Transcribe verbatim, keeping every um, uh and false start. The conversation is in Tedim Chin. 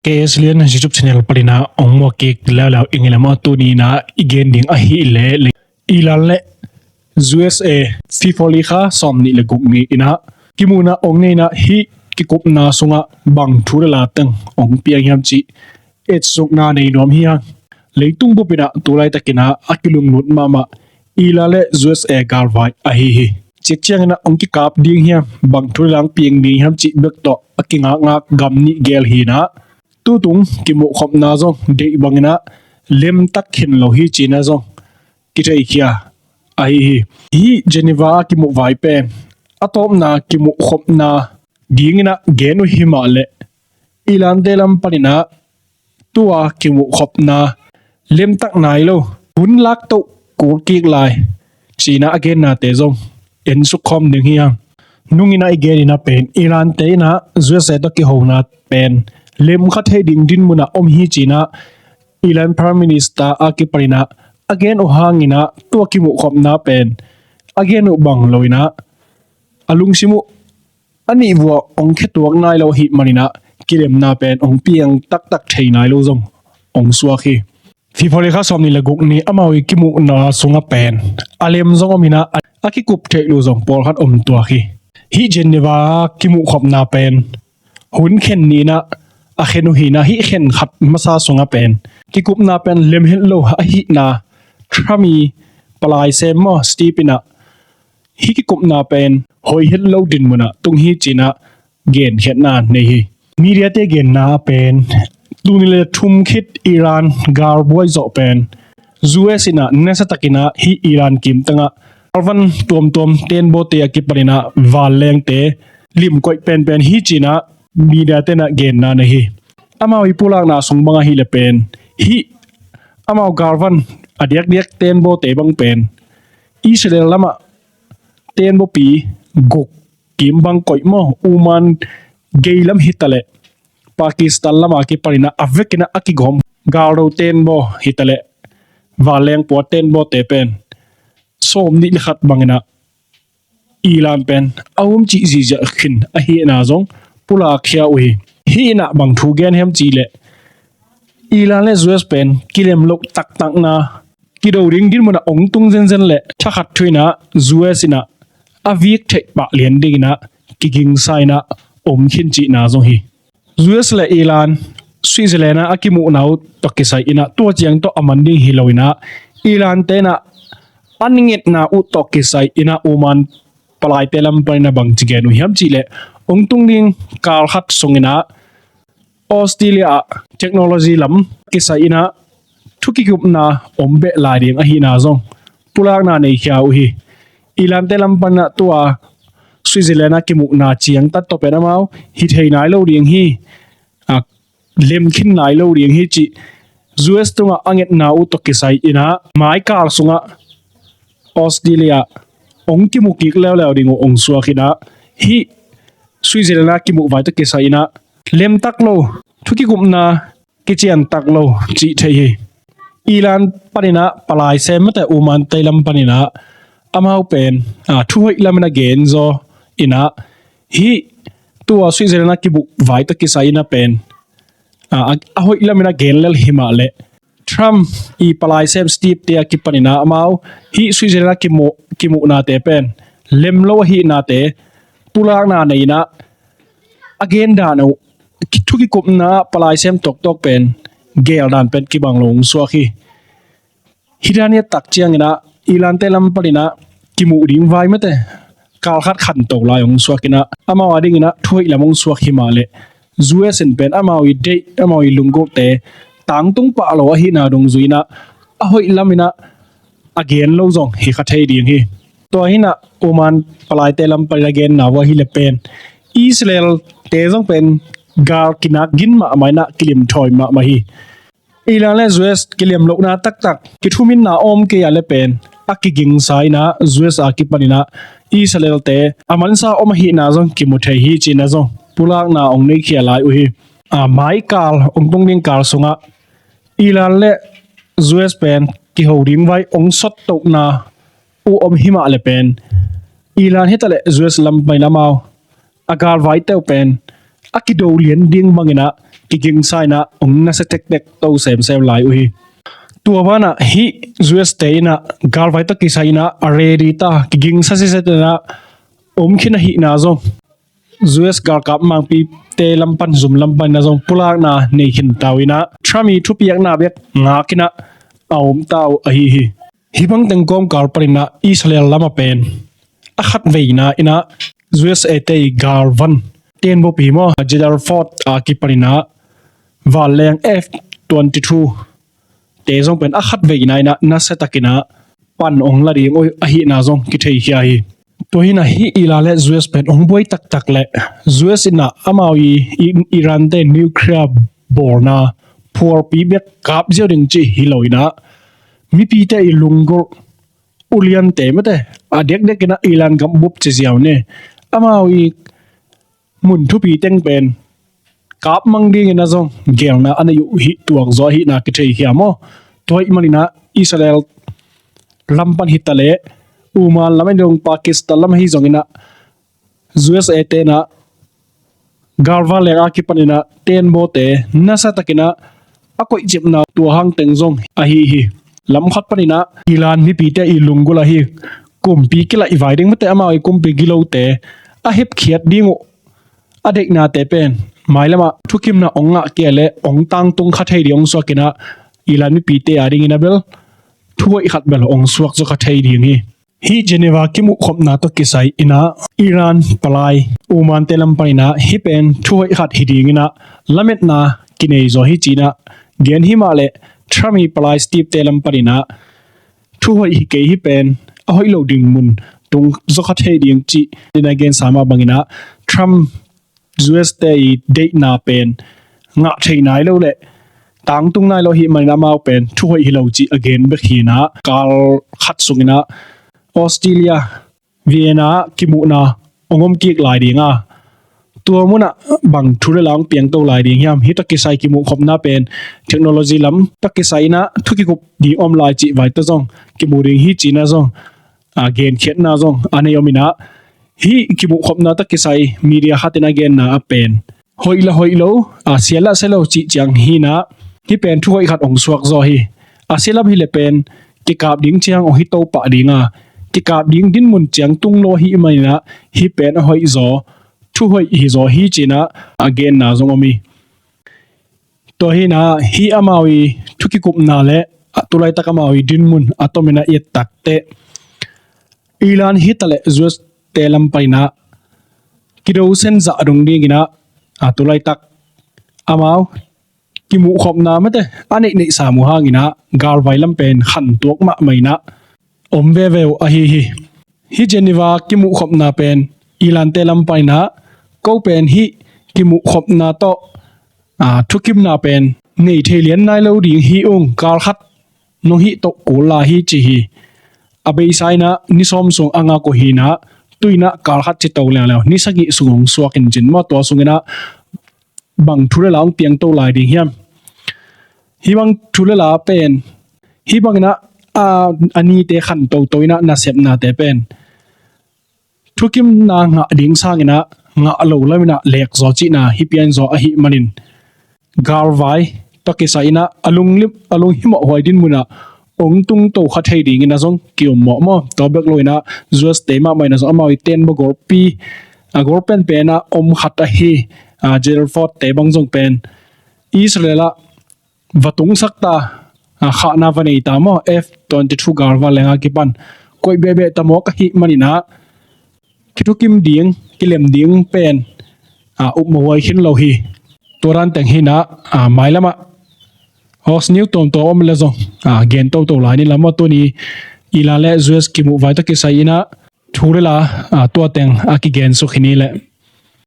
K S Lian YouTube channel panin ah ong muak kik leuleu ing ei. Lamah tuni in ah i gen ding ahih leh, Iran le U S A February kha sawm nih le guk ni in ah kimuhna ong nei in ah, hih kikupna sungah bang thu le la teng ong piang hiam cih etsukna nei nuam hi hang. Leitung bup in ah tu laitakin ah a kilunglut mahmah Iran le U S A galvai ahi hi. Ciangciang in ah ong kikap ding hiam, bang thu le la ong piang ding hiam cih bek tawh a kingakngak gam nih gel hi in ah, tutung kimuhkhopna zong deih bangin ah lemtak khin lo hi cih in ah zong kitheikhia ahi hi. Hih Geneva a kimuhvai pen a tawpna kimuhkhopna dingin ah gen uh hi mah leh, Iran te lam panin ah tua kimuhkhopna lemtak nai lo, hun lak toh kul kik lai, ci in ah a gennate zong ensuk khawm ding hi hang. Nung in ah i gen in ah pen, Iran te in ah U S A tawh kihona pen lemkha thei ding dinmun ah om hi ci in ah Iran Prime Minister a kipanin ah a gen uh hangin ah tua kimuhkhopna pen a gen uh bang lo in ah a lungsim uh a nih vua ong khetuak nai lo ahih manin ah kilemna pen ong piang taktak thei nai lo zong ong suak hi. February kha sawm nih le guk ni amau i kimuhna sungah pen a lem zong om in ah, a kikup theih lo zong pawlkhat om tuak hi. Hih Geneva kimuhkhopna pen hun khen ni in ah a khen uh hi in ah, hih khen khat masa sungah pen kikupna pen lem het lo ahihna Trump i palai sem maw, Steve in ah hih kikupna pen hoih het lo dinmun ah tung hi ci in ah genkhiatna nei hi. Media te genna pen, tuni le thum khit Iran galbuai zawh pen U S in ah nasa takin ah hih Iran kimtang ah galvan tuamtuam tenbawte a kipanin ah vanlengte limkoih penpen hi ci in ah media te in ah genna nei hi. Amau i pulakna sung bang ahih leh pen, hih amau galvan a diakdiak tenbawte bang pen Israel lamah tenbawpi guk kim bang koih maw, Oman gei lam hi ta leh, Pakistan lam a kipanin ah a vekin ah a kigawm galdo tenbaw hi ta leh, vanleng pua tenbawte pen sawm nih le khat bangin ah Iran pen a um cih ziahziah khin ahihna zong pulakkhia uh hi. Hih in ah bang thu gen hiam cih leh, Iran le U S pen kilem loh taktakna, kido ding dinmun ah ong tung zenzen leh thakhat thu in ah U S in ah a vik theih pah lian dingin ah kigingsa in ah om khin cihna zong hi. U S le Iran Switzerland ah a kimuhna uh tawh kisai in ah tua ciang tawh a man ding hi lo in ah, Iran te in ah a ngetna uh tawh kisai in ah Oman palaite lam panin ah bangci gen uh hiam cih leh, ong tung ding kal khat sungin ah Australia ah technology lam kisai in ah thu kikupna om beh lai ding ahihna zong pulakna neikhia uh hi. Iran te lam panin ah tua Switzerland ah kimuhna ciang tak tawh pen amau hi thei nai lo ding hi, a, lem khin nai lo ding hi cih U S tungah a ngetna uh tawh kisai in ah maikal sungah Australia ong kimu kik leuleu ding uh ong suak in ah, hih Switzerland ah kimuhvai tawh kisai in ah lemtak lo, thu kikupna kiciantak lo cih thei hi. Iran panin ah palai sem mate, Oman te lam panin ah amau pen, a, thu hoih lamin a gen zaw in ah, hih tua Switzerland ah kimuhvai tawh kisai in ah pen, a, a, a hoih lamin a gen lel hi mah leh, Trump i palai sem Steve te a kipanin ah amau hih Switzerland ah kimuh, kimuhnate pen lem lo ahihnate pulakna nei in ah, a gen dan uh thu kikupna ah palai sem tawktawk pen gel dan pen kibang lo ong suak hi. Hih dan i a tak ciangin ah Iran te lam panin ah kimuh ding vai mate, kal khat khanto lai ong suak in ah, amau a dingin ah thu hoih lam ong suak hi mah leh, U S in pen amau i deih, amau i lunggulhte tangtung pah lo ahihna dungzui in ah a hoih lamin ah a gen lo zong hi kha thei ding hi. Tua hi in ah Oman palaite lam panin a genna uh ahih leh pen, Israel te zong pen gal kinak gin mahmah in ah kilim thawi mahmah hi. Iran le U S kilem lohna taktak, kithuminna om kei a leh pen a kigingsa in ah U S a kipanin ah Israel te a mansa om ahihna zong kimu thei hi cihna zong pulakna ong neikhia lai uh hi. A, maikal ong tung ding kal sungah Iran le U S pen kiho ding vai ong sawttohna uh om hi mah leh pen, Iran hi ta leh U S lam panin amau a galvaite uh pen a kido lian ding bangin ah kigingsa in ah hong nasia tektek to semsem lai uh hi. Tua banah hih U S te in ah galvai tawh kisai in ah a ready ta, kigingsa siset in ah om khin ahihna zong, U S galkap mangpite lam pan, zum lam pan in ah zong pulakna nei khin ta uh in ah Trump i thupiakna bek ngak in ah a om ta uh ahi hi. Hih bang teng kawmkal panin ah Israel lam ah pen a khatveina in ah U S A te i galvan tenbopi maw, Gerald Ford a kipanin ah vanleng F twenty-two te zong pen a khatveina in ah nasia takin ah pan hong la ding uh ahihna zong kitheihkhia hi. Tua hi in ah hih Iran le U S pen hong buai taktak leh U S in ah amau i, i, Iran te nuclear bawlna phualpi bek kap ziau ding cih hi lo in ah mipite i lunggulh uliante mate a dekdek in ah Iran gam bup ci ziau ne, amau i mun thupi teng pen kap mang dingin ah zong gelna a nei uh hi tuak zaw ahihna kitheihkhia maw. Tua ahih manin ah Israel lam pan hi ta leh Oman lam in ah zong, Pakistan lam ahi zongin ah U S A te in ah galvan leng a kipanin ah tenbawte nasia takin ah a koihcipna tua hang teng zong ahi hi. Lam khat panin ah Iran mipite i lunggulh ahi kumpi kilaihvai ding mate, amau i kumpi gilote a hepkhiat ding uh a deihnate pen mailam ah thukimna hong ngah kei leh hong tangtung kha thei ding, hong suak in ah Iran mipite a dingin ah bel thuhoih khat bel hong suak zaw kha thei ding hi. Hih Geneva kimuhkhopna tawh kisai in ah Iran palai Oman te lam panin ah hih pen thuhoih khat hi dingin ah lametna kinei zaw hi ci in ah gen hi mah leh Trump i palai Steve te lam panin ah thuhoih hi kei, hih pen a hoih lo ding mun tung zaw kha thei ding ci in ah gensa mah bangin ah Trump U S te i deihna pen ngah thei nai lo leh tangtung nai lo ahih manin amau pen thuhoih hi lo cih a gen bek hi in ah kal khat sungin ah Australia Vienna ah kimuhna hong om kik lai ding a, tua munah bang thu le la hong piangto lai ding hiam? Hih tawh kisai kimuhkhopna pen technology lam tawh kisai in ah thu kikup ding om lai cih vai tawh zong kimu ding hi ci in ah zong a genkhiatna zong a nei om in ah, hih kimuhkhopna tawh kisai media khat in a genna ah pen hoih la hoih lo, a sia la sia lo cih ciang hi in ah, hih pen thuhoih khat hong suak zaw hi. A sia lam hi leh pen kikap ding ciang hong hi to pah ding a, kikap ding dinmun ciang tung lo ahih manin ah hih pen a hoih zaw, thuhoih hi zaw hi ci in ah a genna zong om hi. Tua hi in ah hih amau i thu kikupna le a tulaitak amau i dinmun a tom in ah i et takteh Iran hi ta leh U S te lam panin ah kido sen zah dong dingin ah a tulaitak amau kimuhkhopna mate a neihneihsa uh hangin ah galvai lam pen khantuak mahmah in ah om veve uh ahi hi. Hih Geneva kimuhkhopna pen Iran te lam panin ah ko pen hih kimuhkhopna tawh a thukimna pen nei thei lian nai lo ding hi ung, kal khat nong hih toh kul lai hi ci hi. A beisa in ah ni sawm sung a ngak uh hi in ah, tu in ah kal khat ci to leuleu, ni sagih sung hong suak in cin maw, tua sungin ah bang thu le la hong piangto lai ding hiam? Hih bang thu le la pen hih bangin ah a, a nite khan toto in ah nasepnate pen thukimna ngah ding sangin ah ngah lo lam in ah lek zaw cihna hi pian zaw ahih manin galvai tawh kisai in ah a lunglim, a lunghimawh huai dinmun ah hong tungto kha thei dingin ah zong ki-ommawh maw. Tua bek lo in ah U S te mahmah in ah zong amau i tenbaw golpi a gol penpen ah om khat ahi a Gerald Ford te bang zong pen Israel ah va tungsak ta, a khahna va nei ta maw, F twenty-two galvan leng a kipan koih behbeh ta mawk ahih manin ah kithukim ding, kilem ding pen a upmawh huai khin lo hi. Tua dan teng hi in ah a mailam ah Fox News tuamtuam om leh zong a gen toto lai ni lam maw. Tuni Iran le U S kimuhvai tawh kisai in ah thu le la a tua teng a kigen suk hi ni leh.